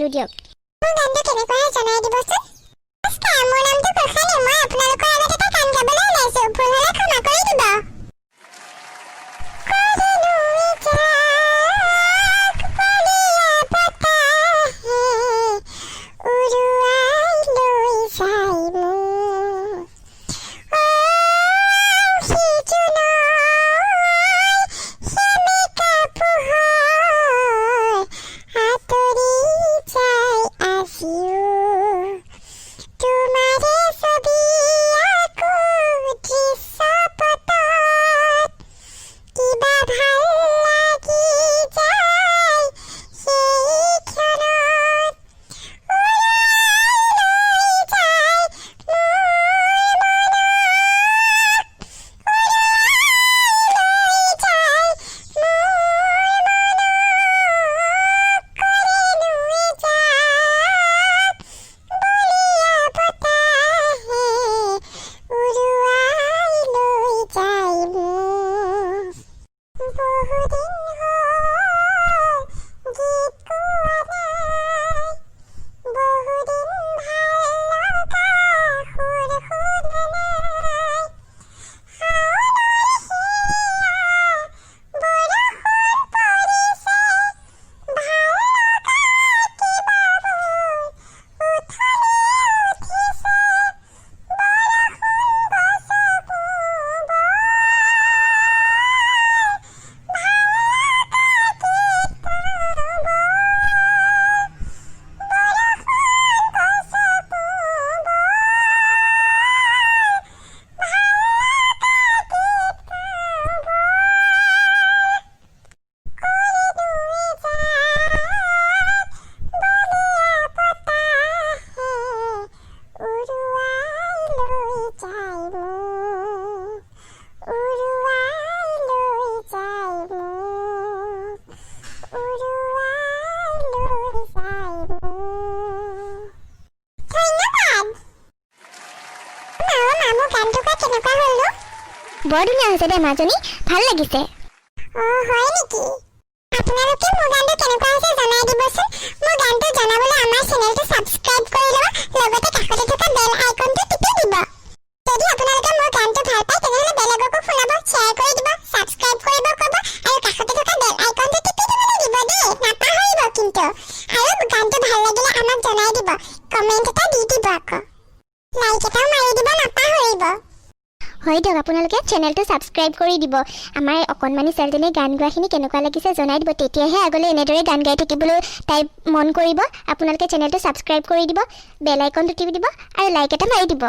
দিলোঁ দিয়ক। মোৰ গানটো কেনেকুৱা হয় জনাই দিবচোন। নমস্কাৰ, মোৰ নামটো প্ৰশানী। মই আপোনালোকৰ আগত এটা গান গাবলৈ ওলাইছো। ভুল হ'লে ক্ষমা কৰি দিব। কৰিনো এজাক বলিয়া বতাহে উৰুৱাই লৈ যায় মোক। অ, সিজোনৰ সেমেকা পোহৰ আঁতৰি যায় আজিও। তোমাৰে ছবি আঁকো দৃশ্যপটত, কিবা ভাল লাগি যায় সেই ক্ষণত। উৰুৱাই লৈ যায় মোৰ মনক, উৰুৱাই লৈ যায় মোৰ মনক। কৰেনো এজাক বলিয়া বতাহে উৰুৱাই লৈ যায় মোক। বহুদিন হ'ল গীত গোৱা নাই, বহুদিন ভাল লগা সুৰ শুনা নাই। শাওনৰ সেয়া বৰষুণ পৰিছে, ভাল লগা কিবা মোৰ উথলি উঠিছে। বৰষুণ গছকো বৰ ভাল লগা গীত বৰ। বৰষুণ গছকো বৰ ভাল লগা গীত বৰ। কৰিনো এজাক বলিয়া বতাহে উৰুৱাই লৈ যায় মোক, উৰুৱাই লৈ যায় মোক, উৰুৱাই লৈ যায় মোক। ধন্যবাদ। মা, অ' মা, মোৰ গানটো গোৱা কেনেকুৱা হ'লনো? বৰ ধুনীয়া হৈছে দেই মাজনী, ভাল লাগিছে। অ' হয় নেকি? আপোনালোকে মোৰ গানটো কেনেকুৱা হৈছে জনাই দিবচোন। মোৰ গানটো জনাবলৈ আমাৰ চেনেলটো ছাবস্ক্ৰাইব কৰি ল'ব, লগতে কাষতে থকা বেল আইকনটো টিপি দিব। যদি আপোনালোকে মোৰ গানটো ভাল পায়, তেনেহ'লে বেলেগকো শুনাব, শ্বেয়াৰ কৰি দিব, ছাবস্ক্ৰাইব কৰিব ক'ব আৰু কাষতে থকা বেল আইকনটো টিপি দিবলৈ দিব দেই, নাপাহৰিব কিন্তু। আৰু গানটো ভাল লাগিলে আমাক জনাই দিব, কমেণ্ট এটা দি দিব, আকৌ লাইক এটাও মাৰি দিব নাপাহৰিব। হয় দিয়ক, আপোনালোকে চেনেলটো ছাবস্ক্ৰাইব কৰি দিব। আমাৰ অকণমানি ছোৱালীজনীয়ে গান গোৱাখিনি কেনেকুৱা লাগিছে জনাই দিব। তেতিয়াহে আগলৈ এনেদৰে গান গাই থাকিবলৈ তাই মন কৰিব। আপোনালোকে চেনেলটো ছাবস্ক্ৰাইব কৰি দিব, বেল আইকনটো টিপি দিব আৰু লাইক এটা মাৰি দিব।